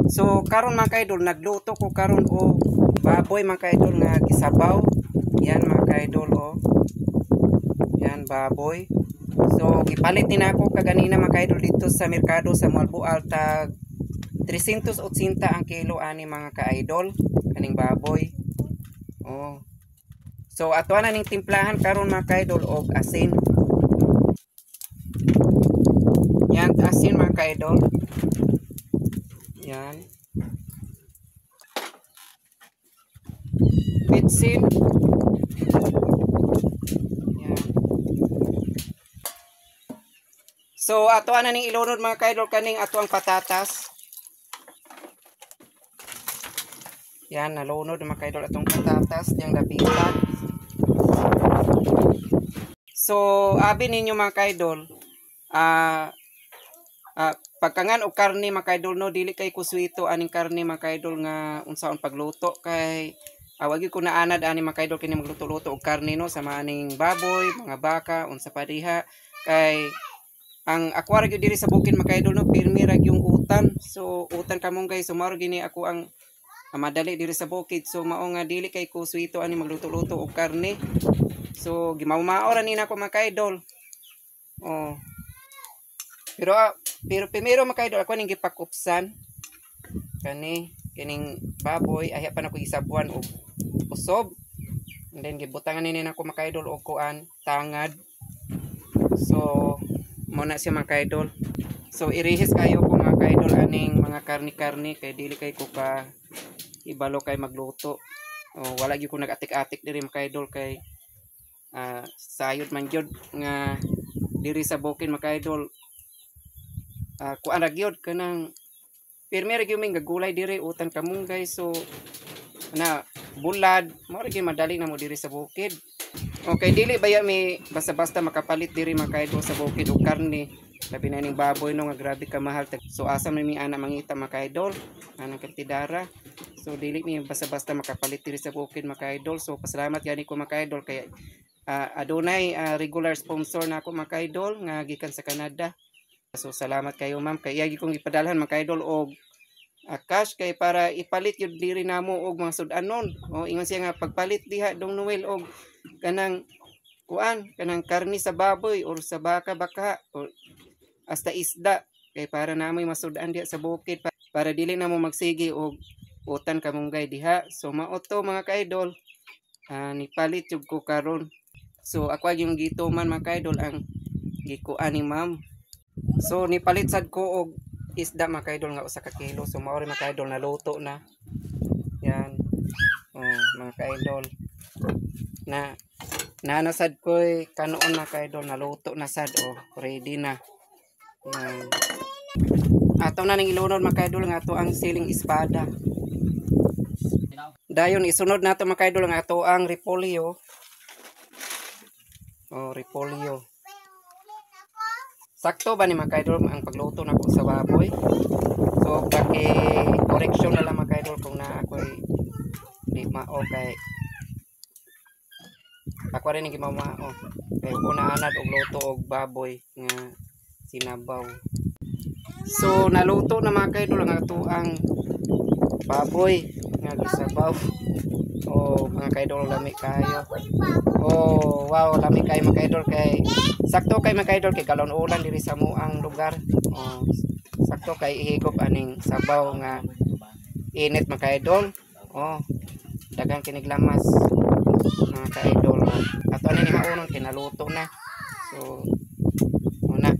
So karon mga kaidol, nagluto ko karon og baboy mga kaidol nga gisabaw. Yan mga kaidol oh. Yan baboy. So gipalit ni nako kaganina mga kaidol dito sa merkado sa Moalboal, tag 380 ang kilo ani mga kaidol kaning baboy. Oh. So ato na ning timplahan karon mga kaidol og asin. Yan asin mga kaidol. Yan. Bitsin. Yan. So ato na ning ilunod mga kaidol kaning ato ang patatas. Yan, nalunod mga kaidol atong patatas diyang dapitan. So abi ninyo mga kaidol, pagkangan og karne mga kaidol no, dili kay kuswito aning karne mga kaidol nga unsaon pagluto kay wag gyud ko naanad ani mga kaidol kini magluto-luto og karne no, sama aning baboy, mga baka, unsa pa diha kay ang ako ra gyud diri sa bukid mga kaidol no, pirmi ra gyung utan. So utan kamunggay, so mao ra gini ako ang madali diri sa bukid. So mao nga dili kay kuswito ani magluto-luto og karne. So gimao-mao ra ni nako mga kaidol. Oh. Pero primero mga kaidol ako ning gipakupsan kani kining baboy, ayha pa nako isabuan og usob. And then gibutangan nini nako mga kaidol og kuan tangad. So mo na siya mga kaidol. So irihis kayo ko mga kaidol aning mga karni-karni kay dili kay ko ka ibalo kay magluto. Oh, wala gyud ko nag-atik-atik diri mga kaidol kay sayod man gyud nga diri sa bukid mga kaidol. Kuan ra gyud kanang pirmi ra gyud may gagulay diri, utan kamunggay, so na bulad mao ra gyud madali na mo diri sa bukid. Okay, dili baya mi basta-basta makapalit diri mga kaidol sa bukid og karne, labi na ning baboy no nga grabe ka mahal. So asa man mi ana mangita mga kaidol anang kantidara. So dili mi basta-basta makapalit diri sa bukid mga kaidol. So pasalamat gani ko mga kaidol kay adunay regular sponsor na ako mga kaidol nga gikan sa Canada. So salamat kayo ma'am kay iya gyud kong gipadalhan mga kaidol og cash kay para ipalit yun diri namo og mga sudanon. O ingon siya nga pagpalit diha dong Noel og kanang kuan kanang karni sa baboy or sa baka baka or hasta isda kay para namoy masudan diha sa bukid para dili namo magsige og utan kamunggay diha. So mao to mga kaidol, nipalit jud ko karon. So ako yung gituman mga kaidol ang gikuan ni ma'am. So nipalit sad ko og isda mga kaidol nga usa ka kilo. So mao rin mga kaidol naluto na. Yan. Oh, mga kaidol. Na nanasad ko'y kanoon na kaidol, naluto na sad, oh, ready na. Yan. Ato na ning ilunod mga kaidol nga ato ang siling espada. Dayon isunod nato mga kaidol nga ato ang repolyo. Oh, repolyo. Sakto ba ni mga kaidol ang pagluto nako sa baboy? So paki correction na lang mga kaidol kung na ako'y di mao kay ako rin ang gimamao. Kay ko naanad og luto og baboy nga sinabaw. So naluto na mga kaidol ang ato ang baboy nga gisabaw. Oh mga kaidol, lami kayo. Oh wow, lami kayo mga kaidol kay sakto kay mga kaidol kay galon ulan diri sa muang lugar. Oh, sakto kay ihigop aning sabaw nga init mga kaidol. Oh, daghan kinig lamas mga kaidol. Oh, ato ani ni haonon kay naluto na. So una.